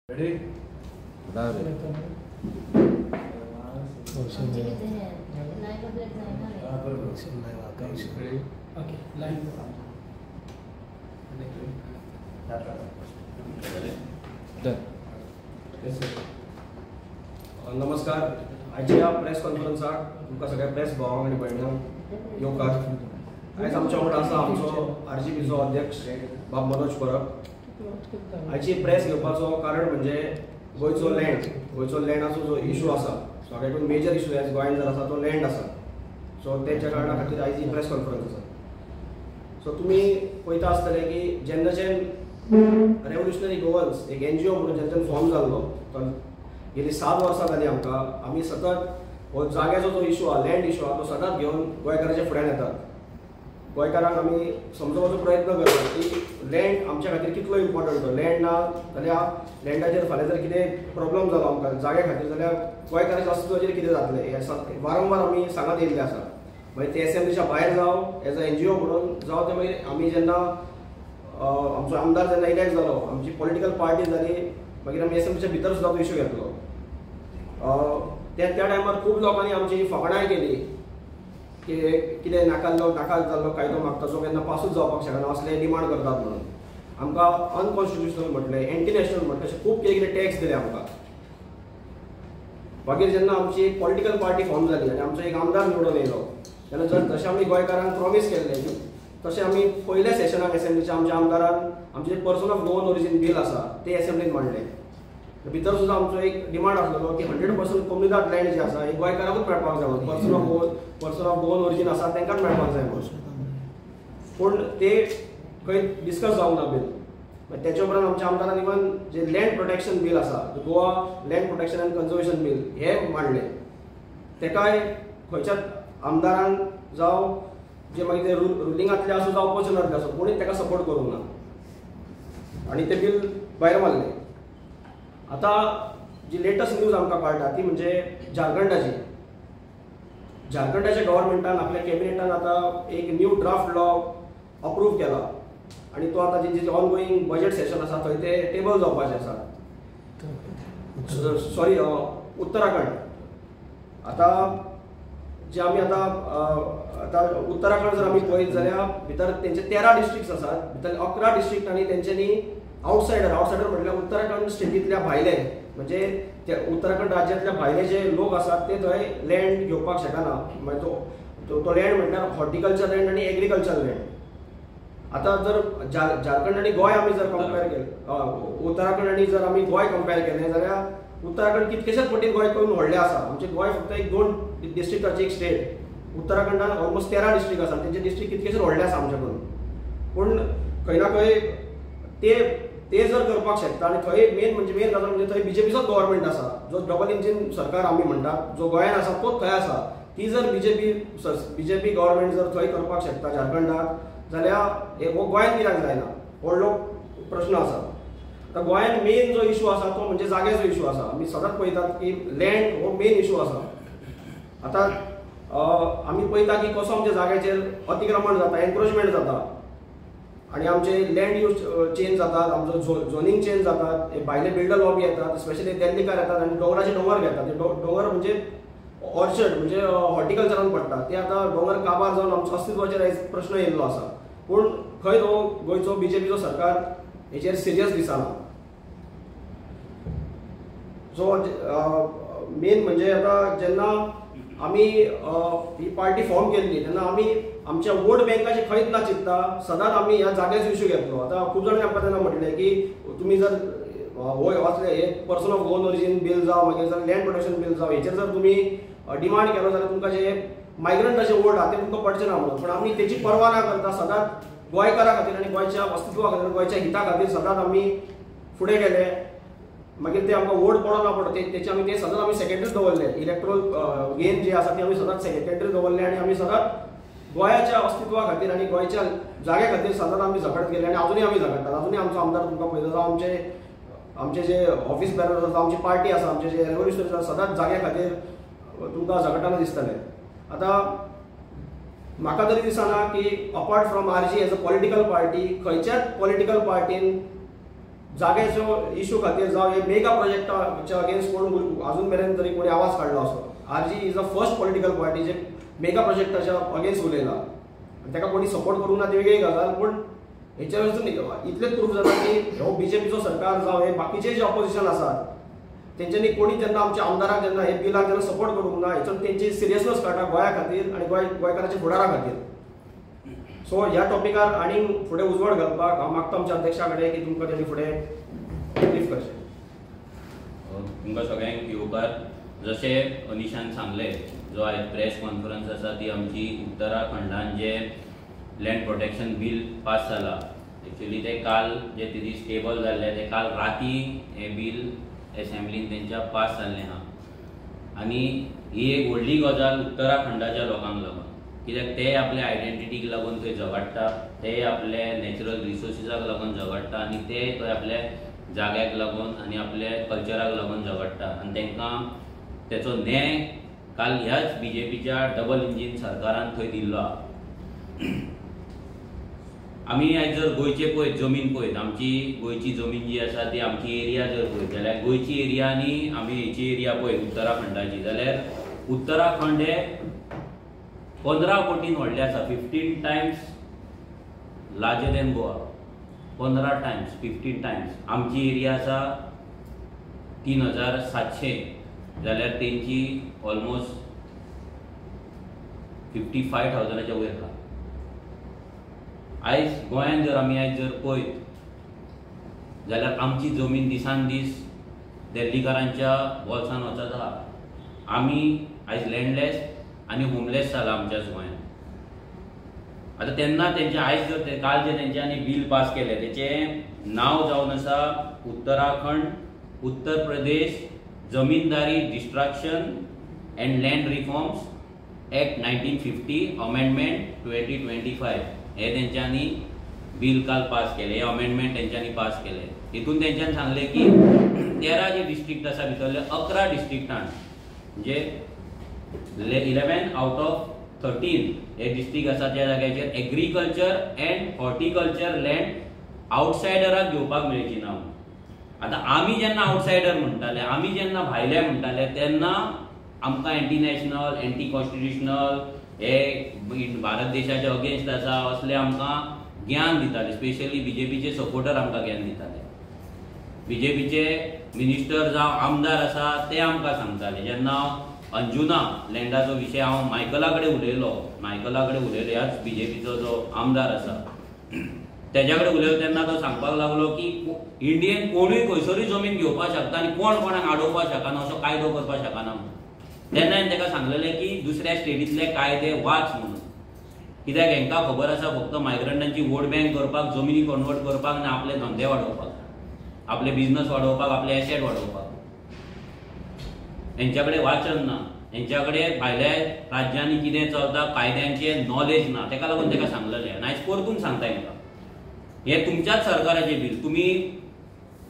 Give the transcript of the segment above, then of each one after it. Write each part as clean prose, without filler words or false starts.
Ready? Okay, live. नमस्कार. आयच्या ह्या प्रेस कॉन्फरन्साक तुमकां सगळ्या प्रेस भावांक आनी भयणांक येवकार. आयज आमच्या वांगडा आसा आमचो आरजीपीचो अध्यक्ष बाब मनोज परब. आयची प्रेस घेवपाचो कारण म्हणजे गोंयचो लँड, गोंयचो लँडाचो जो इशू आसा, सगळ्याकून मेजर इशू आयज गोंयान जर आसा तो लँड आसा. सो तेच्या कारणा खातीर आयज ही प्रेस कॉन्फरन्स आसा. सो तुमी पळयता आसतले की जेन्नाच्यान रेव्होल्युशनरी गोवन्स एक एनजीओ म्हणून जेन्नाच्यान फॉर्म जाल्लो, तो गेली 7 वर्सां जाली आमकां, आमी सतत हो जाग्याचो जो इशू आहा, लँड इशू आहा, तो सदांच घेवन गोंयकाराच्या फुड्यान येतात. गोंयकारांक आमी समजोवपाचो प्रयत्न करतात की लँड आमच्या खातीर कितलो इम्पॉर्टंट. तो लँड ना जाल्यार लँडाचेर फाल्यां जर कितें प्रॉब्लम जालो आमकां जाग्या खातीर जाल्यार गोंयकाराच्या अस्तित्वाचेर कितें जातलें हें वारंवार आमी सांगत येयल्लें आसा. मागीर ते एसेंब्लीच्या भायर जावं, एज अ एनजीओ म्हणून जावं, ते मागीर आमी जेन्ना आमचो आमदार जेन्ना इलेक्ट जालो, आमची पॉलिटिकल पार्टी जाली, मागीर आमी एसेंब्लीच्या भितर सुद्दां तो इशू घेतलो. त्या टायमार खूब लोकांनी आमची फकाणांय केली की कितें नाका जाल्लो कायदो मागता जो केन्ना पासूच जावपाक शकना असले डिमांड करतात म्हणून. आमकां अनकॉन्स्टिट्युशनल म्हटलें, एंटी नॅशनल म्हटलें, अशें खूब कितें कितें टॅक्स दिले आमकां. मागीर जेन्ना आमची एक पॉलिटिकल पार्टी फॉर्म जाली आनी आमचो एक आमदार निवडून येयलो, तेन्ना जर जशें आमी गोंयकारांक प्रॉमीस केल्लें तशें आमी पयल्या सेशनाक एसेंब्लीच्या आमच्या आमदारान आमचें person of Goan origin bill आसा तें एसेंब्लीन मांडलें. भितर सुद्दां आमचो एक डिमांड आसलेलो की 100% कोमुनिदाद लँड जे आसा हे गोंयकारांकूच मेळपाक जाय, पर्सन ऑफ गोवन ओरिजीन आसा तांकांच मेळपाक जाय म्हणून. पूण ते खंय डिस्कस जावंक ना बील. तेच्या उपरांत आमच्या आमदारान इवन जे लँड प्रोटेक्शन बील आसा, Goa land protection and conservation bill, हें मांडलें. तेकाय खंयच्याच आमदारान जावं जे मागीर ते रुलिंगांतले आसूं जावं ऑपोजिशनांतले आसूं कोणीच ताका सपोर्ट करूंक ना आनी तें बील भायर मारलें. आतां जी लेटस्ट न्यूज आमकां कळटा ती म्हणजे झारखंडाची. झारखंडाच्या गव्हर्मेंटान आपल्या कॅबिनेटान आतां एक न्यू ड्राफ्ट लॉ अप्रूव केला आनी तो आतां जें ऑनगोईंग बजेट सेशन आसा थंय ते टेबल जावपाचें आसा. सॉरी, उत्तराखंड. आतां जे आमी आतां आतां उत्तराखंड जर आमी पळयत जाल्यार भितर तेंचे 13 डिस्ट्रिक्ट्स आसात, भितर 11 डिस्ट्रिक्ट आनी तेंच्यांनी आवटसायडर म्हटल्यार उत्तराखंड स्टेटींतल्या भायले, म्हणजे ते उत्तराखंड राज्यांतल्या भायले जे लोक आसात ते थंय लँड घेवपाक शकना. मागीर तो लँड म्हटल्यार हॉर्टिकल्चर लँड आनी एग्रीकल्चर लँड. आतां जर झारखंड आनी गोंय आमी जर कंपेर केलें, उत्तराखंड आनी जर आमी गोंय कंपेर केलें जाल्यार उत्तराखंड कितकेशेच पटीन गोंय करून व्हडलें आसा. आमचें गोंय फक्त एक 2 डिस्ट्रिक्टाची एक स्टेट, उत्तराखंडान ऑलमोस्ट 13 डिस्ट्रिक्ट आसा, तेंचे डिस्ट्रिक्ट कितकेशेच व्हडले आसा आमचे कडून. पूण खंय ना खंय ते जर करपाक शकता आनी थंय मेन म्हणजे मेन गजाल म्हणजे थंय बीजेपीचोच गव्हर्मेंट आसा, जो डबल इंजीन सरकार आमी म्हणटात, जो गोंयान आसा तोच थंय आसा. ती जर बीजेपी गव्हर्मेंट जर थंय करपाक शकता झारखंडाक जाल्यार हो गोंयान कित्याक जायना, व्हडलो प्रश्न आसा. आतां गोंयान मेन जो इशू आसा तो म्हणजे जाग्याचो इशू आसा. आमी सदांच पळयतात की लँड हो मेन इशू आसा. आतां आमी पळयता की कसो आमच्या जाग्याचेर अतिक्रमण जाता, एनक्रोचमेंट जाता आनी आमचे लँड यूज चेंज जातात, आमचो झोनींग चेंज जातात, भायले बिल्डर लॉबी येतात, स्पेशली दिल्लीकार येतात आनी दोंगराचे दोंगर घेतात. ते दोंगर म्हणजे ऑर्चर्ड म्हणजे हॉर्टिकल्चरान पडटा, ते आतां दोंगर काबार जावन आमचो अस्तित्वाचेर आयज प्रश्न येयल्लो आसा. पूण खंय तो गोंयचो बीजेपीचो सरकार हेचेर सिरियस दिसना. सो मेन म्हणजे आतां जेन्ना आमी ही पार्टी फॉर्म केल्ली तेन्ना आमी आमच्या वोट बँकाचे खंयच ना चिंतता, सदांच आमी ह्या जाग्याचो इशू घेतलो. आतां खूब जाणांनी आमकां तेन्ना म्हटलें की तुमी जर हो असले हे person of Goan origin bill जावं, मागीर जर लँड प्रोटेक्शन बील जावं, हेचेर जर तुमी डिमांड केलो जाल्यार तुमकां जे मायग्रंटाचे वोट आहा ते तुमकां पडचे ना म्हणून. पूण आमी तेची पर्वा ना करता सदांच गोंयकारा खातीर आनी गोंयच्या अस्तित्वा खातीर, गोंयच्या हिता खातीर सदांच आमी फुडें गेले. मागीर ते आमकां वोट पडो ना पडो तेचे आमी ते सदांच आमी सेकेंडरी दवरले. इलेक्ट्रोल गेन जे आसा ते आमी सदांच सेकेंडरी दवरले आनी आमी सदांच गोंयाच्या अस्तित्वा खातीर आनी गोंयच्या जाग्या खातीर सदांच आमी झगडत गेले आनी अजुनूय आमी झगडटात. अजुनूय आमचो आमदार तुमकां पळयता जावं आमचे आमचे जे ऑफिस बॅरर आसा, आमची पार्टी आसा, आमचे जे रेव्होल्युशनरी आसा, सदांच जाग्या खातीर तुमकां झगडटना दिसतले. आतां म्हाका तरी दिसना की apart from RG as a political party खंयच्याच पॉलिटिकल पार्टीन जाग्याचो इशू खातीर जावं हे मेगा प्रोजेक्टाच्या अगेन्स्ट कोण अजून मेरेन तरी कोणी आवाज काडलो असो. RG is a first political party जे मेगा प्रोजेक्टाच्या अगेन्स्ट उलयला आनी ताका कोणी सपोर्ट करूंक ना ती वेगळी गजाल, पूण हेच्या वयरसून इतलेंच प्रूफ जाता की हो बीजेपीचो सरकार जावं हे बाकीचे जे ऑपोजिशन आसात तेंच्यांनी कोणी जेन्ना आमच्या आमदाराक जेन्ना हे बिलाक जेन्ना सपोर्ट करूंक ना हेचो तेंची सिरियसनेस कळटा गोंया खातीर आनी गोंयकाराच्या फुडारा खातीर. सो ह्या टॉपिकार आनी फुडें उजवाड घालपाक हांव मागता आमच्या अध्यक्षा कडेन की तुमकां तेणी फुडें ब्रीफ करचें. तुमकां सगळ्यांक येवकार. जशें अनिशान सांगलें, जो आयज प्रेस कॉन्फरन्स आसा ती आमची उत्तराखंडान जे लँड प्रोटेक्शन बील पास जाला, एक्चुअली ते काल जे ते दीस टेबल जाल्ले ते काल राती हें बील एसेंब्लीन तेंच्या पास जाल्लें आहा. आनी ही एक व्हडली गजाल उत्तराखंडाच्या लोकांक लागून, कित्याक ते आपल्या आयडेंटिटीक लागून थंय झगडटा, ते आपले नॅचरल रिसोर्सीसाक लागून झगडटा आनी ते थंय आपल्या जाग्याक लागून आनी आपल्या कल्चराक लागून झगडटा. आनी तांकां तेचो न्याय काल ह्याच बीजेपीच्या डबल इंजीन सरकारान थंय दिल्लो आहा. आमी आयज जर गोंयचे पळयत जमीन पळयत, आमची गोंयची जमीन जी आसा ती आमची एरिया जर पळयत जाल्यार गोंयची एरिया आनी आमी हेची एरिया पळयत उत्तराखंडाची जाल्यार उत्तराखंड हे 15 कोटीन व्हडलें आसा, 15 Times larger than Goa, 15 Times 15 Times. आमची एरिया आसा 3700 जाल्यार तेंची ऑलमोस्ट 55,000 वयर आहा. आयज गोंयांत जर आमी आयज जर पळयत जाल्यार आमची जमीन दिसान दीस दिल्लीकारांच्या बोल्सान वचत आहा. आमी आयज लँडलेस आनी होमलेस जाला आमच्याच गोंयांत. आतां तेन्ना तेंचे आयज जर काल जे तेंच्यांनी बील पास केलें तेचें नांव जावन आसा Uttarakhand Uttar Pradesh Zamindari destruction and land reforms act 1950 amendment 2025. हे तेंच्यांनी बील काल पास केलें, हे अमेंडमेंट तेंच्यांनी पास केलें. हितून तेंच्यांनी सांगलें की 13 जे डिस्ट्रिक्ट आसा भितरले 11 डिस्ट्रिक्टान म्हणजे 11 आउट ऑफ 13 हे डिस्ट्रिक्ट आसा त्या जाग्याचेर एग्रीकल्चर अँड हॉर्टिकल्चर लँड आउटसायडराक घेवपाक मेळची ना. आतां आमी जेन्ना आउटसायडर म्हणटाले, आमी जेन्ना भायले म्हणटाले तेन्ना आमकां एंटी नॅशनल, एंटी कॉन्स्टिट्युशनल, हे भारत देशाचे अगेन्स्ट आसा असले आमकां ज्ञान दिताले. स्पेशली बीजेपीचे सपोर्टर आमकां ज्ञान दिताले, बीजेपीचे मिनिस्टर जावं आमदार आसा ते आमकां सांगताले. जेन्ना अंजुना लँडाचो विशय हांव मायकला कडेन उलयलो, ह्याच बीजेपीचो जो आमदार आसा तेज्या कडेन उलयलो तेन्ना तो सांगपाक लागलो की इंडियन कोणूय खंयसरूय जमीन घेवपाक शकता आनी कोण कोणाक आडोवपाक शकना, असो कायदो करपाक शकना. तेन्ना हांवें ताका सांगलेलें की दुसऱ्या स्टेटींतले कायदे वाच म्हणून, कित्याक हेंकां खबर आसा फक्त मायग्रंटांची वोट बँक करपाक, जमिनी कन्वर्ट करपाक आनी आपले धंदे वाडोवपाक, आपले बिजनस वाडोवपाक, आपले एसेट वाडोवपाक. हेंच्या कडेन वाचन ना, हेंच्या कडेन भायल्या राज्यांनी कितें चलता कायद्यांचें नॉलेज ना, ताका लागून ताका सांगलेलें. आनी आयज परतून सांगता हेंकां, हें तुमच्याच सरकाराचें बील. तुमी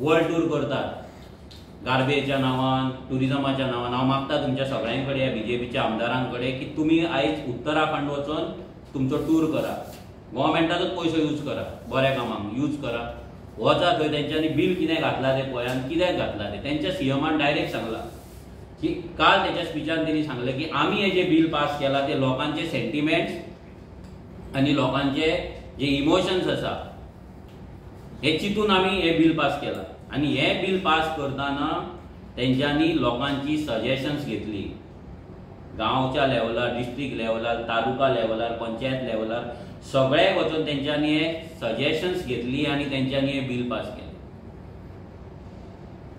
वर्ल्ड टूर करतात गार्बेच्या नांवान, ट्युरिजमाच्या नांवान. हांव मागता तुमच्या सगळ्यां कडेन, ह्या बीजेपीच्या आमदारां कडेन की तुमी आयज उत्तराखंड वचोन तुमचो टूर करा, गव्हर्मेंटाचोच पयसो यूज करा, बऱ्या कामाक यूज करा. वचा थंय तेंच्यांनी बील कितें घातलां तें पळय आनी कित्याक घातलां तें. तेंच्या सीएमान डायरेक्ट सांगलां की काल तेच्या स्पिचान तेणी सांगलें की आमी हे जे बील पास केलां ते लोकांचे सेंटिमेंट्स आनी लोकांचे जे इमोशन्स आसा हे चिंतून आमी हे बील पास केलां. आनी हे बील पास करतना तेंच्यांनी लोकांची सजेशन्स घेतली, गांवच्या लेवलार, डिस्ट्रिक्ट लेवलार, तालुका लेवलार, पंचायत लेवलार सगळ्याक वचून तेंच्यांनी हे सजेशन्स घेतली आनी तेंच्यांनी हे बील पास केलें.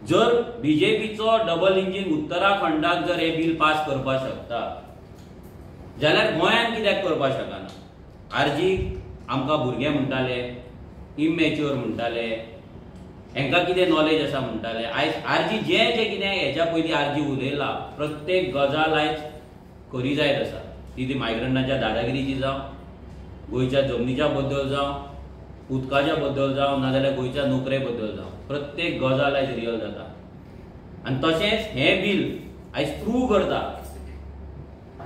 जर बीजेपीचो डबल इंजीन उत्तराखंडाक जर हे बील पास करपाक शकता जाल्यार गोंयांत कित्याक करपाक शकना? आरजी आमकां भुरगे म्हणटाले, इमॅच्युअर म्हणटाले, हेंकां कितें नॉलेज आसा म्हणटाले. आयज आरजी जें जें कितें हेच्या पयलीं आरजी उलयला प्रत्येक गजाल आयज खरी जायत आसा, ती मायग्रंटाच्या दादागिरीची जावं, गोंयच्या जमनीच्या बद्दल जावं, उदकाच्या बद्दल जावं, नाजाल्यार गोंयच्या नोकरे बद्दल जावं, प्रत्येक गजाल आयज रियल जाता. आनी तशेंच हें बील आयज प्रूव करता,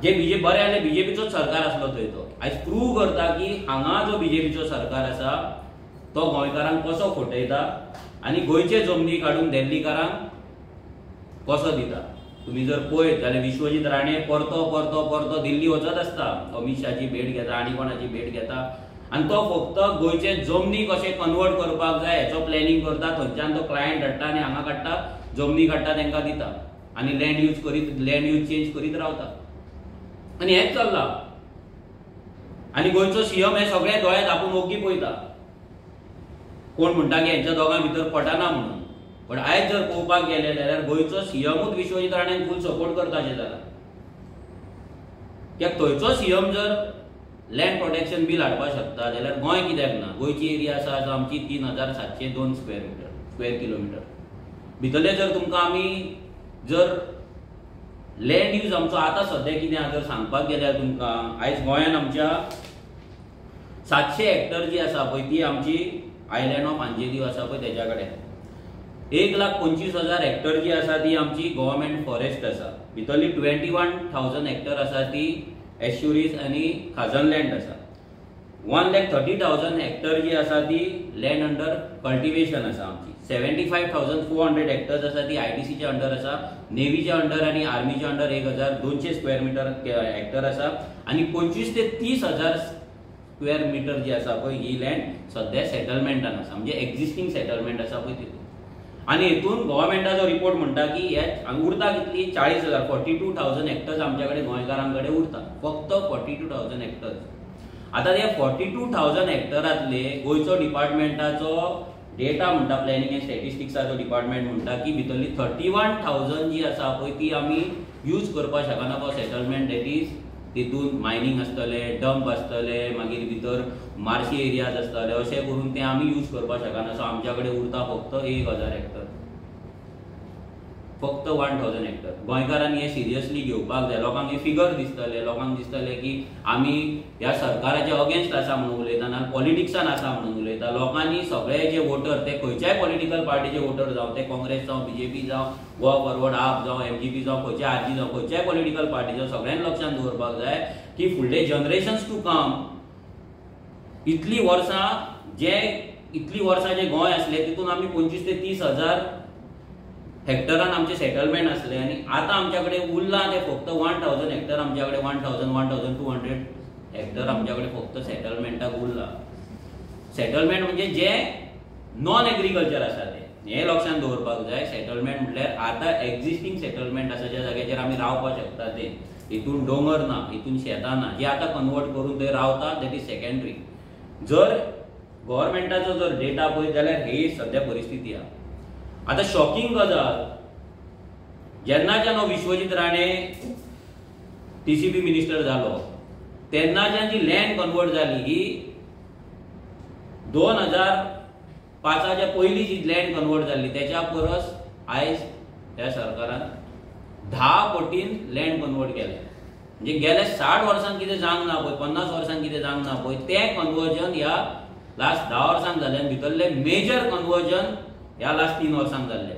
जे बीजे बरें जालें बीजेपीचोच सरकार आसलो थंय, तो आयज प्रूव करता की हांगा जो बीजेपीचो सरकार आसा तो गोंयकारांक कसो फटयता आनी गोंयचे जमनी काडून दिल्लीकारांक कसो दिता. तुमी जर पळयत जाल्यार विश्वजीत राणे परतो परतो परतो दिल्ली वचत आसता, अमीत शाहची भेट घेता आनी कोणाची भेट घेता आनी तो फक्त गोंयचे जमनी कशें कन्वर्ट करपाक जाय हेचो प्लॅनिंग करता. थंयच्यान तो क्लायंट हाडटा आनी हांगा काडटा, जमनी काडटा, तांकां दिता आनी लँड यूज करीत, लँड यूज चेंज करीत रावता आनी हेंच चल्लां. आनी गोंयचो सीएम हे सगळे दोळे धापून ओगी पळयता. कोण म्हणटा की हेंच्या दोगां भितर पटना म्हणून, पण आयज जर पळोवपाक गेले जाल्यार गोंयचो सीएमूच विश्वजीत राणेन फूल सपोर्ट करता अशें जाला. कित्याक थंयचो सीएम जर लँड प्रोटेक्शन बील हाडपाक शकता जाल्यार गोंय कित्याक ना? गोंयची एरिया आसा आमची 3702 स्क्वेअर किलोमिटर. भितरले जर तुमकां आमी जर लँड यूज आमचो आतां सद्या कितें आसा जर सांगपाक गेल्यार तुमकां आयज गोंयान आमच्या 700 हेक्टर जी आसा पळय ती आमची आयलँड ऑफ अंजेली आसा पळय तेज्या कडेन. 1,25,000 हेक्टर जी आसा ती आमची गव्हर्मेंट फॉरेस्ट आसा. भितरली 21,000 हेक्टर आसा ती एश्युरीज आनी खाजन लँड आसा. 1,30,000 हेक्टर जी आसा ती लँड अंडर कल्टिवेशन आसा आमची. 75,400 हेक्टर्स आसा ती आयडीसीच्या अंडर आसा, नेवीच्या अंडर आनी आर्मीच्या अंडर 1,200 स्क्वेअर मिटर हेक्टर आसा आनी 25 ते 30,000 स्क्वेअर मिटर जी आसा पळय ही लँड सद्या सेटलमेंटान आसा, म्हणजे एक्झिस्टींग सेटलमेंट आसा पळय तितून. आनी हितून गव्हर्मेंटाचो रिपोर्ट म्हणटा की हे उरता कितली 40,000 42,000 हेक्टर्स आमच्या कडेन गोंयकारां कडेन उरता, फक्त 42,000 हेक्टर्स. आतां ते 42,000 हेक्टरांतले गोंयचो डिपार्टमेंटाचो डेटा म्हणटा, प्लॅनिंग एंड स्टॅटिस्टिक्साचो डिपार्टमेंट म्हणटा की भितरली 31,000 जी आसा पळय ती आमी यूज करपाक शकना फॉर सेटलमेंट. That is तितून मायनींग आसतले, डंप आसतले, मागीर भितर मार्शी एरियाज आसतले, अशें करून ते आमी यूज करपाक शकना. सो आमच्या कडेन उरता फक्त 1,000 हेक्टर, फक्त 1,000 हेक्टर. गोंयकारांनी हें सिरियसली घेवपाक जाय. लोकांक हे फिगर दिसतले, लोकांक दिसतले की आमी ह्या सरकाराच्या अगेन्स्ट आसा म्हणून उलयता, ना पॉलिटिक्सान आसा म्हणून उलयता. लोकांनी सगळे जे वोटर, ते खंयच्याय पॉलिटिकल पार्टीचे वोटर जावं, ते काँग्रेस जावं, बीजेपी जावं, गोवा फॉरवर्ड, आप जावं, एमजीपी जावं, खंयच्या आरजी जावं, खंयच्याय पॉलिटिकल पार्टी जावं, सगळ्यांनी लक्षांत दवरपाक जाय की फुडले जनरेशन्स टू कम इतली वर्सां जे इतली वर्सां जे गोंय आसले तितून आमी 25 ते 30,000 हेक्टरान आमचे सेटलमेंट आसले आनी आतां आमच्या कडेन उरलां ते फक्त 1,000 हेक्टर. आमच्या कडेन 1,000 1,200 हेक्टर आमच्या कडेन फक्त सेटलमेंटाक उरलां. सेटलमेंट म्हणजे जे नॉन एग्रीकल्चर आसा ते, हें लक्षांत दवरपाक जाय. सेटलमेंट म्हटल्यार आतां एक्झिस्टींग सेटलमेंट आसा ज्या जाग्याचेर आमी रावपाक शकता ते, हितून दोंगर ना, हितून शेतां ना, जे आतां कन्वर्ट करून थंय रावता that is secondary. जर गव्हर्मेंटाचो जर डेटा पळयत जाल्यार ही सद्या परिस्थिती आसा. आतां शॉकिंग गजाल, जेन्नाच्यान हो विश्वजीत राणे टीसीबी मिनिस्टर जालो तेन्नाच्यान जी लँड कन्वर्ट जाली ही 2005च्या पयलीं जी लँड कन्वर्ट जाल्ली तेच्या परस आयज ह्या सरकारान 10 पटीन लँड कन्वर्ट केलें. म्हणजे गेल्या 60 वर्सांत कितें जावंक ना पळय, 50 वर्सांत कितें जावंक ना पळय, तें कन्वर्जन ह्या लास्ट 10 वर्सांत जालें आनी भितरलें मेजर कन्वर्जन ह्या लास्ट 3 वर्सांक जाल्ले.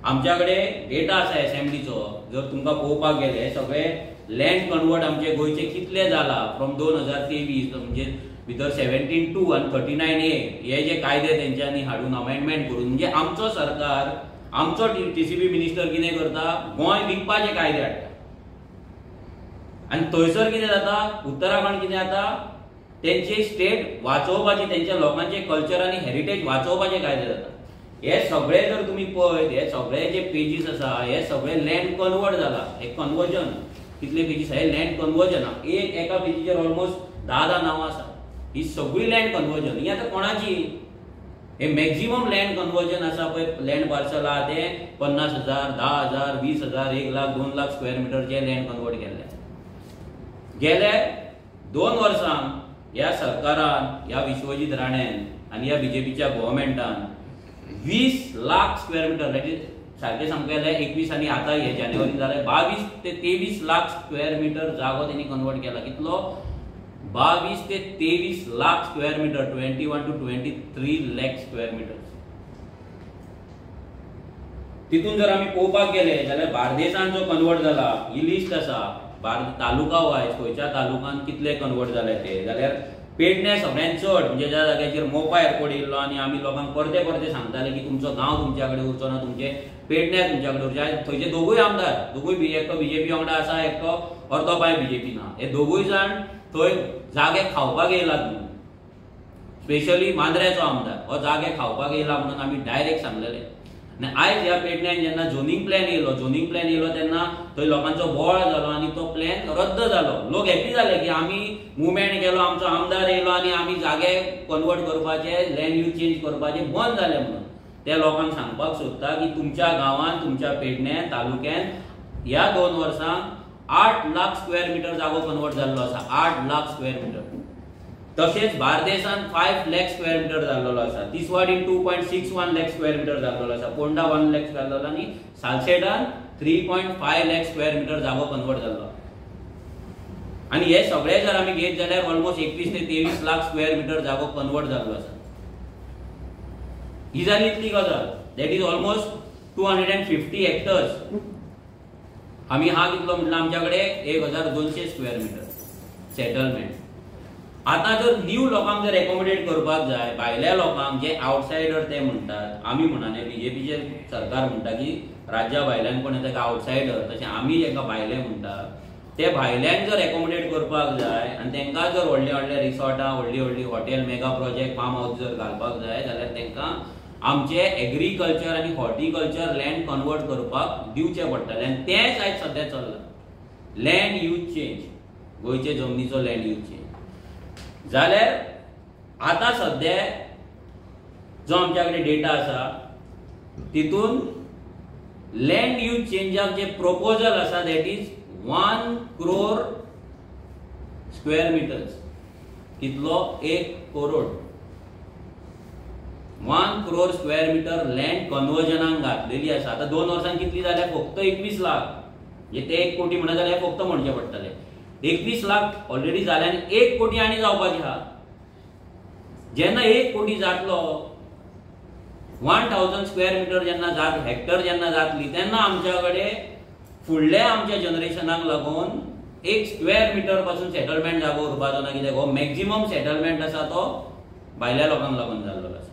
आमच्या कडेन डेटा आसा एसेंब्लीचो, जर तुमकां पळोवपाक गेले सगळे लँड कन्वर्ट आमचे गोंयचे कितले जाला फ्रॉम 2023, म्हणजे भितर 17(2) आनी 39A हे जे कायदे तेंच्यांनी हाडून अमेंडमेंट करून, म्हणजे आमचो सरकार, आमचो टीसीबी मिनिस्टर कितें करता, गोंय विकपाचे कायदे हाडटा. आनी थंयसर कितें जाता, उत्तराखंड कितें जाता, तेंचे स्टेट वाचोवपाची, तेंच्या लोकांचे कल्चर आनी हेरिटेज वाचोवपाचे कायदे जाता. हे सगळे जर तुमी पळयत, हे सगळे जे पेजीस आसा हे सगळे लँड कन्वर्ट जाला. हे कन्वर्जन कितले पेजीस हे लँड कन्वर्जन एक एका पेजीचेर ऑलमोस्ट 10-10 नांवां आसा. ही सगळी लँड कन्वर्जन ही आतां कोणाची, हे मॅक्झिमम लँड कन्वर्जन आसा पळय, लँड पार्सल आहा ते 50,000, 10,000, 20,000, 1 लाख, 2 लाख स्क्वेअर मिटरचे लँड कन्वर्ट केल्ले. गेले 2 वर्सांक ह्या सरकारान, ह्या विश्वजीत राणेन आनी ह्या बीजेपीच्या गव्हर्मेंटान 20 lakh square metre, that is सारकें सामकें जाल्यार 21 आनी आतां हे जानेवारीन जाल्यार 22 ते 23 लाख स्क्वेअर मिटर जागो तेणी कन्वर्ट केला. कितलो? 22 ते 23 lakh square metre, 21 to 23 lakh square metre. तितून जर आमी पळोवपाक गेले जाल्यार बार्देसान जो कन्वर्ट जाला ही लिस्ट आसा, तालुका वायज खंयच्या तालुकान कितले कन्वर्ट जाले ते, जाल्यार पेडणे सगळ्यात चड म्हणजे ज्या जाग्याचेर मोपा एअरपोर्ट येयल्लो आनी आमी लोकांक परते परते सांगताले की तुमचो गांव तुमच्या कडेन उरचो ना, तुमचे पेडणे तुमच्या कडेन उरचे. थंयचे दोगूय आमदार, दोगूय एकटो बीजेपी वांगडा आसा, एकटो अर्दो पांय बीजेपी ना, हे दोगूय जाण थंय जागे खावपाक येयलात म्हणून, स्पेशली मांद्र्याचो आमदार हो जागे खावपाक येयला म्हणून आमी डायरेक्ट सांगलेले. आनी आयज ह्या पेडण्यान जेन्ना झोनींग प्लॅन येयलो, झोनींग प्लॅन येयलो तेन्ना थंय लोकांचो बोवाळ जालो आनी तो प्लॅन रद्द जालो. लोक हॅपी जाले की आमी मुवमेंट केलो, आमचो आमदार येयलो आनी आमी जागे कन्वर्ट करपाचे, लँड यूज चेंज करपाचे बंद जाले म्हणून. त्या लोकांक सांगपाक सोदता की तुमच्या गांवांत, तुमच्या पेडण्यान तालुक्यान ह्या 2 वर्सांक 8 लाख स्क्वेअर मिटर जागो कन्वर्ट जाल्लो आसा, 8 लाख स्क्वेअर मिटर. तशेंच बार्देसान 5 लाख स्क्वेअर मिटर जाल्लो आसा, तिसवाडीन 2.61 लाख स्क्वेअर मिटर जाल्लो आसा, पोंडा 1 लाख जाल्लो आनी सालसेटान 3.5 लाख स्क्वेअर मिटर जागो कन्वर्ट जाल्लो. आनी हे सगळे जर आमी घेत जाल्यार ऑलमोस्ट 21 ते 23 लाख स्क्वेअर मिटर जागो कन्वर्ट जाल्लो आसा. ही जाली इतली गजाल, that is almost 250 hectares. आमी हा कितलो म्हटल्यार आमच्या कडेन 1200 स्क्वेअर मिटर सेटलमेंट. आतां जर न्यू लोकांक जर एकोमोडेट करपाक जाय, भायल्या लोकांक जे आवटसायडर ते म्हणटात, आमी म्हणना, बीजेपीचे सरकार म्हणटा की राज्या भायल्यान कोण येता आवटसायडर, तशें आमी जेका भायले म्हणटा ते भायल्यांक जर एकोमोडेट करपाक जाय आनी तांकां जर व्हडले व्हडले रिसॉर्टां, व्हडली व्हडली hotel, mega project, farm house जर घालपाक जाय जाल्यार तांकां आमचे एग्रीकल्चर आनी हॉर्टिकल्चर लँड कन्वर्ट करपाक दिवचें पडटलें. आनी तेंच आयज सद्या चल्लां, लँड यूज चेंज, गोंयचे जमनीचो लँड यूज चेंज. जाल्यार आतां सद्या जो आमच्या कडेन डेटा आसा तितून लँड यूज चेंजाक जे प्रपोजल आसा that is 1 crore square metres. कितलो? 1 crore. 1 crore square metre land कन्वर्जनाक घातलेली आसा. आतां 2 वर्सांक कितली जाल्या? फक्त 21 लाख. म्हणजे ते 1 कोटी म्हणत जाल्यार फक्त म्हणचें पडटलें. 21 लाख ऑलरेडी जाले आनी 1 कोटी आनी जावपाची आहा. जेन्ना 1 कोटी जातलो, 1000 स्क्वेअर मिटर जेन्ना जात, हेक्टर जेन्ना जातली तेन्ना आमच्या कडेन फुडल्या आमच्या जनरेशनाक लागून 1 स्क्वेअर मिटर पासून सेटलमेंट जागो उरपाचो ना. कित्याक हो मॅक्झिमम सेटलमेंट आसा तो भायल्या लोकांक लागून जाल्लो आसा.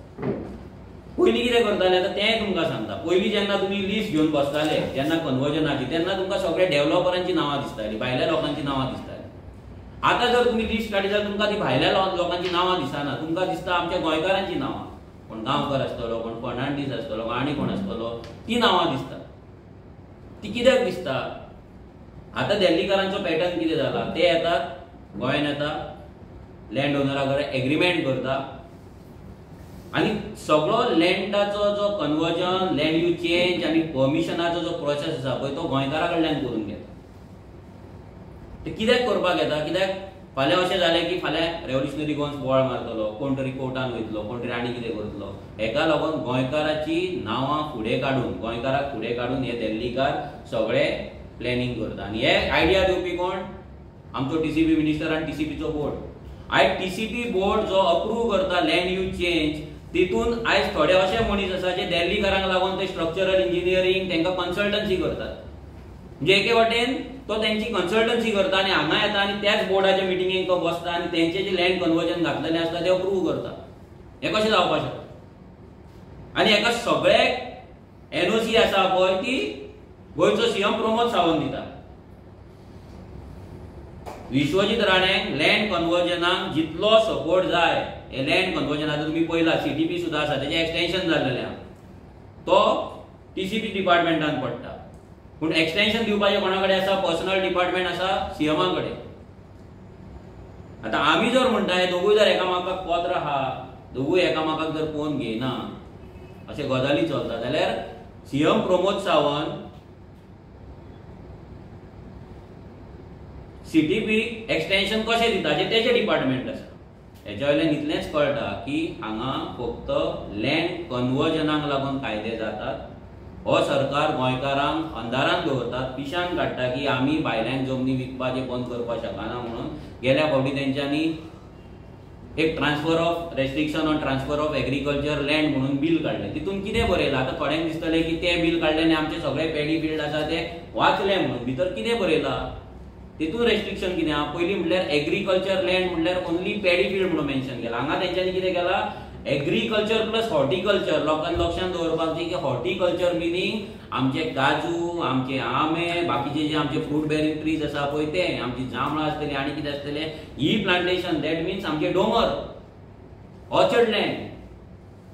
पयलीं कितें करताले आतां तें तुमकां सांगता. पयलीं जेन्ना तुमी लिस्ट घेवन बसताले जेन्ना कन्वर्जनाची, तेन्ना तुमकां सगळे डेव्हलॉपरांची नांवां दिसतालीं, भायल्या लोकांची नांवां दिसतालीं. आतां जर तुमी लिस्ट काडली जाल्यार तुमकां ती भायल्या लोकांची नांवां दिसना, तुमकां दिसता आमच्या गोंयकारांची नांवां, कोण गांवकर आसतलो, कोण फर्नांडीस आसतलो, आनी कोण आसतलो, ती नांवां दिसता. ती कित्याक दिसता? आतां दिल्लीकारांचो पॅटर्न कितें जाला, ते येतात गोंयान येता, लँड ओनरा कडेन एग्रीमेंट करता आनी सगळो लँडाचो जो कन्वर्जन, लँड यूज चेंज आनी परमिशनाचो जो प्रोसेस आसा पळय तो गोंयकारा कडल्यान करून घेता. ते कित्याक करपाक येता? कित्याक फाल्यां अशें जालें की फाल्यां रेव्होल्युशनरी गोवन्स बोवाळ मारतलो, कोण तरी कोर्टान वयतलो, कोण तरी आनी कितें करतलो. हेका लागून गोंयकाराची नांवां फुडें काडून, गोंयकाराक फुडें काडून हे दिल्लीकार सगळे प्लॅनिंग करता. आनी हे आयडिया दिवपी कोण? आमचो टीसीपी मिनिस्टर आनी टीसीपीचो बोर्ड. आयज टीसीपी बोर्ड जो अप्रूव करता लँड यूज चेंज, तितून आयज थोडे अशे मनीस आसा जे दिल्लीकारांक लागून ते स्ट्रक्चरल इंजिनियरींग तांकां कन्सल्टन्सी करतात. म्हणजे एके वाटेन तो तेंची कन्सल्टन्सी करता आनी हांगा येता आनी त्याच बोर्डाच्या मिटिंगेक तो बसता आनी तेंचे जे लँड कन्वर्जन घातलेलें आसता ते अप्रूव करता. हें कशें जावपाक शकता? आनी हेका सगळ्याक एनओसी आसा पळय ती गोंयचो सीएम प्रमोद सावंत दिता. विश्वजीत राणेक लँड कन्वर्जनाक जितलो सपोर्ट जाय, हे लँड कन्वर्जन आतां तुमी पळयला सीटीपी सुद्दां आसा, तेजें एक्सटेंशन जाल्लेलें आहा, तो टीसीपी डिपार्टमेंटान पडटा. पूण एक्सटेंशन दिवपाचें कोणा कडेन आसा? पर्सनल डिपार्टमेंट आसा सीएमा कडेन. आतां आमी जर म्हणटा हे दोगूय जर एकामेकाक पत्र आहा, दोगूय एकामेकाक जर पळोवन घेयना, अशें गजाली चलता जाल्यार CM Pramod Sawant CTP extension कशें दिता जें तेजें डिपार्टमेंट आसा. हेच्या वयल्यान इतलेंच कळटा की हांगा फक्त लँड कन्वर्जनाक लागून कायदे जातात. हो सरकार गोंयकारांक अंधारान दवरतात, पिशान काडटा की आमी भायल्यांक जमनी विकपाचें बंद करपाक शकना म्हणून. गेल्या फावटी तेंच्यांनी एक transfer of restriction on transfer of agriculture land म्हणून बील काडलें. तितून कितें बरयलां? आतां थोड्यांक दिसतलें की तें बील काडलें आनी आमचे सगळे पेडी फिल्ड आसा ते वाचले म्हणून. भितर कितें बरयलां? तितून रेस्ट्रिक्शन कितें आहा, पयलीं म्हणल्यार एग्रीकल्चर लँड म्हणल्यार ओनली पॅडी फिल्ड म्हणून मेन्शन केला. हांगा तेंच्यांनी कितें केलां, एग्रीकल्चर प्लस हॉर्टिकल्चर. लोकांनी लक्षांत दवरपाक जाय की हॉर्टिकल्चर मिनींग आमचे काजू, आमचे आंबे, बाकीचे जे आमचे फ्रूट बेरिंग ट्रीज आसा पळय ते, आमची जांबळां आसतली आनी कितें आसतलें, ही प्लांटेशन. That means आमचे दोंगर, ऑर्चर्ड लँड,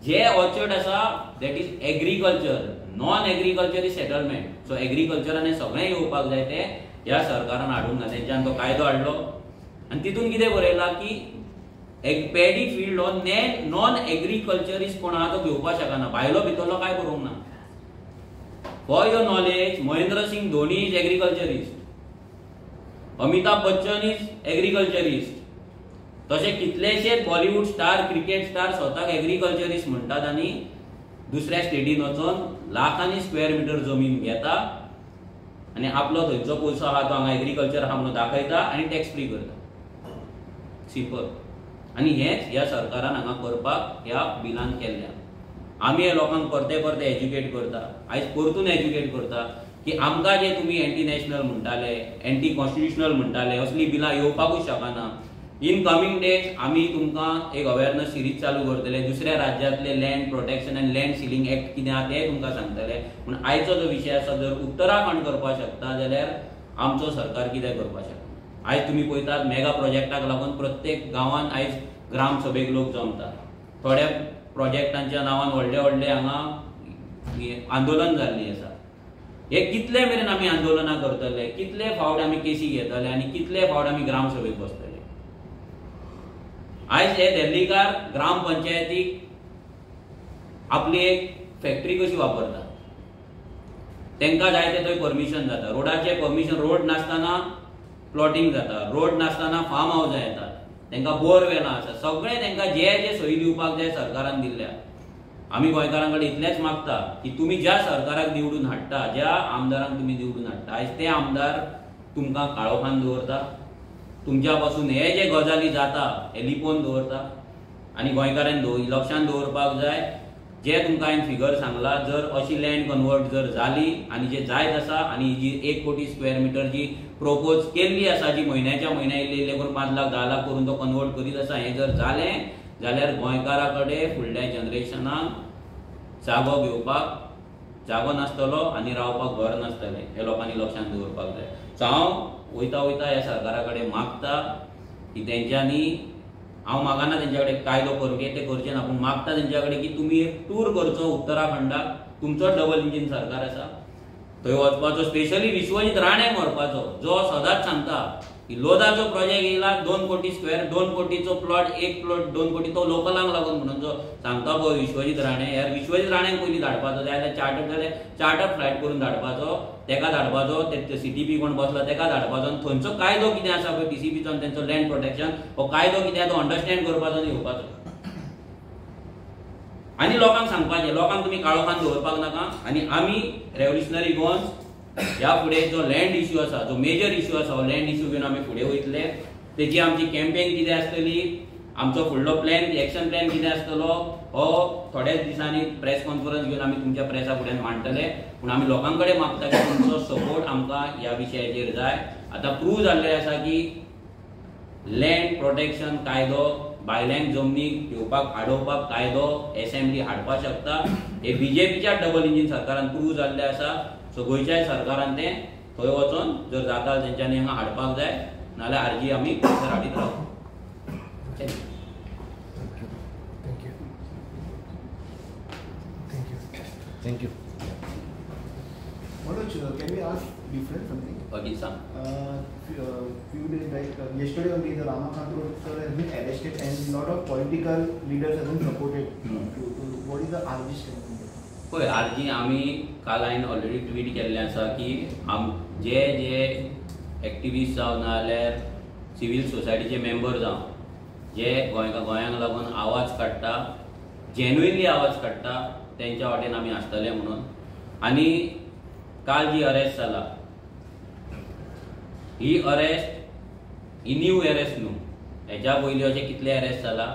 जे ऑर्चर्ड आसा that is agriculture. Non agriculture is settlement. So एग्रीकल्चरान सगळें येवपाक जाय, ते ह्या सरकारान हाडूंक ना. तेंच्यान तो कायदो हाडलो आनी तितून कितें बरयलां की पॅडी फिल्ड हो नॉन एग्रीकल्चरिस्ट कोण आहा तो घेवपाक शकना, भायलो भितरलो काय बरोवंक ना. For your knowledge, Mahendra Singh Dhoni is agriculturist, Amitabh Bachchan is agriculturist, तशे कितलेशे बॉलिवूड स्टार, क्रिकेट स्टार स्वताक एग्रीकल्चरिस्ट म्हणटात आनी दुसऱ्या स्टेटीन वचोन लाखांनी स्क्वेअर मिटर जमीन घेता आनी आपलो थंयचो पयसो आहा तो हांगा एग्रीकल्चर आहा म्हणून दाखयता आनी टॅक्स फ्री करता. सिंपल. आनी हेंच ह्या सरकारान हांगा करपाक ह्या बिलान केल्लें. आमी हे लोकांक परते परते एज्युकेट करता, आयज परतून एज्युकेट करता की आमकां जे तुमी एंटी नॅशनल म्हणटाले, एंटी कॉन्स्टिट्युशनल म्हणटाले, असली बिलां येवपाकूच शकना. इन कमिंग डेज आमी तुमकां एक अवेरनस सिरीज चालू करतले, दुसऱ्या राज्यांतले land protection and land ceiling act कितें आहा तें तुमकां सांगतले. पूण आयचो जो विशय आसा, जर उत्तराखंड करपाक शकता जाल्यार आमचो सरकार कितें करपाक शकता. आयज तुमी पळयतात मेगा प्रोजेक्टाक लागून प्रत्येक गांवांत आयज ग्राम सभेक लोक जमतात, थोड्या प्रोजेक्टांच्या नांवान व्हडले व्हडले हांगा आंदोलन जाल्लीं आसा. हे कितले मेरेन आमी आंदोलनां करतले, कितले फावट आमी केसी घेतले आनी कितले फावट आमी ग्राम सभेक बसतले. आयज हे दिल्लीकार ग्राम पंचायतीक आपली एक फॅक्टरी कशी वापरतात, तांकां जाय ते थंय परमिशन जाता, रोडाचें परमिशन, रोड नासतना प्लॉटिंग जाता, रोड नासतना फार्म हावजां येतात, तांकां बोरवेलां आसा, सगळें तांकां जे जे सोयी दिवपाक जाय सरकारान दिल्ल्या. आमी गोंयकारां कडेन इतलेंच मागता की तुमी ज्या सरकाराक निवडून हाडटा, ज्या आमदारांक तुमी निवडून हाडटा, आयज ते आमदार तुमकां काळोखान दवरता, तुमच्या पासून हे जे गजाली जाता हे लिपोवन दवरता. आनी गोंयकारांनी लक्षांत दवरपाक जाय, जे तुमकां हांवें फिगर सांगला, जर अशी लँड कन्वर्ट जर जाली आनी जे जायत आसा आनी जी 1 कोटी स्क्वेअर मिटर जी प्रपोज केल्ली आसा, जी म्हयन्याच्या म्हयन्या इल्ले इल्ले करून 5 लाख 10 लाख करून तो कन्वर्ट करीत आसा, हें जर जालें जाल्यार गोंयकारा कडेन फुडल्या जनरेशनाक जागो घेवपाक जागो नासतलो आनी रावपाक घर नासतलें, हें लोकांनी लक्षांत दवरपाक जाय. सो हांव वयता वयता ह्या सरकारा कडेन मागता की तेंच्यांनी, हांव मागना तेंच्या कडेन कायदो करूंक, ते करचे ना, पूण मागता तेंच्या कडेन की तुमी एक टूर करचो उत्तराखंडाक, तुमचो डबल इंजीन सरकार आसा थंय वचपाचो, स्पेशली विश्वजीत राणेक व्हरपाचो, जो सदांच सांगता की लोधाचो प्रोजेक्ट येयला 2 कोटी स्क्वेअर, 2 कोटीचो प्लॉट, एक प्लॉट 2 कोटी, तो लोकलांक लागून म्हणून जो सांगता पळय विश्वजीत राणे, यार विश्वजीत राणेक पयलीं धाडपाचो, जाय जाल्यार चार्टर, जाल्यार चार्टर फ्लायट करून धाडपाचो, तेका धाडपाचो, ते सीटीपी कोण बसला तेका धाडपाचो, आनी थंयचो कायदो कितें आसा पळय टीसीपीचो आनी तेंचो लँड प्रोटेक्शन हो कायदो कितें आसा तो अंडरस्टँड करपाचो आनी येवपाचो आनी लोकांक सांगपाचें. लोकांक तुमी काळोखान दवरपाक नाका. आनी आमी रेव्होल्युशनरी गोवन्स ह्या फुडें जो लँड इश्यू आसा, जो मेजर इश्यू आसा, हो लँड इश्यू घेवन आमी फुडें वयतले. तेजी आमची कॅम्पेन कितें आसतली, आमचो फुडलो प्लॅन, एक्शन प्लॅन कितें आसतलो, हो थोड्याच दिसांनी प्रेस कॉन्फरन्स घेवन आमी तुमच्या प्रेसा फुड्यान मांडटले. पूण आमी लोकां कडेन मागता की तुमचो सपोर्ट आमकां ह्या विशयाचेर जाय. आतां प्रूव जाल्लें आसा की लँड प्रोटेक्शन कायदो भायल्यांक जमनी घेवपाक आडोवपाक कायदो एसेंब्ली हाडपाक शकता, हे बीजेपीच्या डबल इंजीन सरकारान प्रूव जाल्लें आसा. सो गोंयच्या सरकारान तें थंय वचोन जर जाता तेंच्यांनी हांगा हाडपाक जाय, नाजाल्यार आरजी आमी पयसर हाडीत रावता. Thank you. Manoj, can we ask different something? Okay, sir. Few days back, yesterday only the Ramakant sir has been arrested and lot of political leaders have been supported. To what is the RG stand? पळय, RG आमी काल हांवें already tweet केल्लें आसा की जे जे activist जावं नाजाल्यार civil सोसायटीचे मेंबर जावं, जे गोंयांक लागून आवाज काडटा, जेन्युइनली आवाज काडटा, तेंच्या वाटेन आमी आसतले म्हणून. आनी काल जी अरेस्ट जाला ही अरेस्ट ही न्यू अरेस्ट न्हू, हेच्या पयलीं अशे कितले अरेस्ट जाला.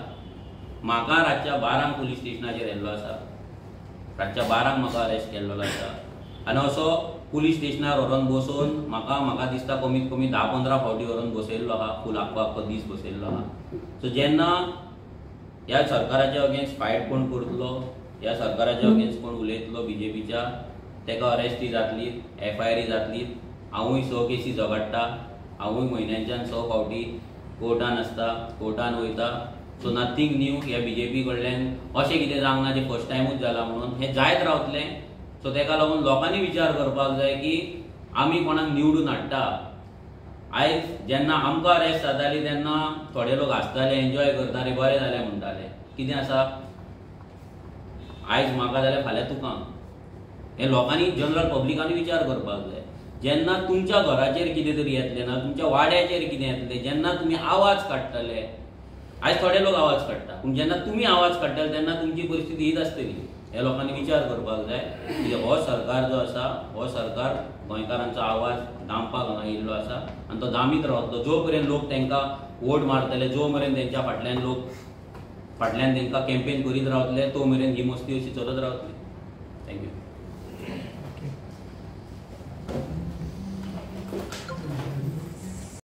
म्हाका रातच्या 12 पुलीस स्टेशनाचेर येल्लो आसा, रातच्या 12 म्हाका अरेस्ट केल्लो आसा. आनी असो पुलीस स्टेशनार व्हरोन बसोवन म्हाका म्हाका दिसता कमीत कमी 10-15 फावटी व्हरोन बसयल्लो आहा, फूल आख्खो आख्खो दीस बसयल्लो आहा. सो जेन्ना ह्या सरकाराच्या अगेन्स्ट फायट कोण करतलो, ह्या सरकाराच्या अगेन्स्ट कोण उलयतलो बीजेपीच्या, तेका अरेस्टी जातली, एफआयआर जातली. हांवूय 6 केसी झगडटा, हांवूय म्हयन्याच्यान 6 फावटी कोर्टान आसता, कोर्टान वयता. सो नथींग न्यू ह्या बीजेपी कडल्यान अशें कितें जावंक ना जें फर्स्ट टायमूच जालां म्हणून, हें जायत रावतलें. सो तेका लागून लोकांनी विचार करपाक जाय की आमी कोणाक निवडून हाडटा. आयज जेन्ना आमकां अरेस्ट जाताली तेन्ना थोडे लोक हांसताले, एन्जॉय करताले, बरें जालें म्हणटाले. कितें आसा, आयज म्हाका जाल्यार फाल्यां तुका. हें लोकांनी, जनरल पब्लिकांनी विचार करपाक जाय. जेन्ना तुमच्या घराचेर कितें तरी येतलें ना, तुमच्या वाड्याचेर कितें येतलें, जेन्ना तुमी आवाज काडटले, आयज थोडे लोक आवाज काडटा, पूण जेन्ना तुमी आवाज काडटले तेन्ना तुमची परिस्थिती हीच आसतली. हे लोकांनी विचार करपाक जाय की हो सरकार जो आसा हो सरकार गोंयकारांचो आवाज दामपाक हांगा येयल्लो आसा आनी तो दामीत रावतलो. जो पर्यंत लोक तांकां वोट मारतले, जो मेरेन तेंच्या फाटल्यान लोक फाटल्यान तांकां कॅम्पेन करीत रावतले, तो मेरेन ही मस्ती अशी चलत रावतली. Thank you.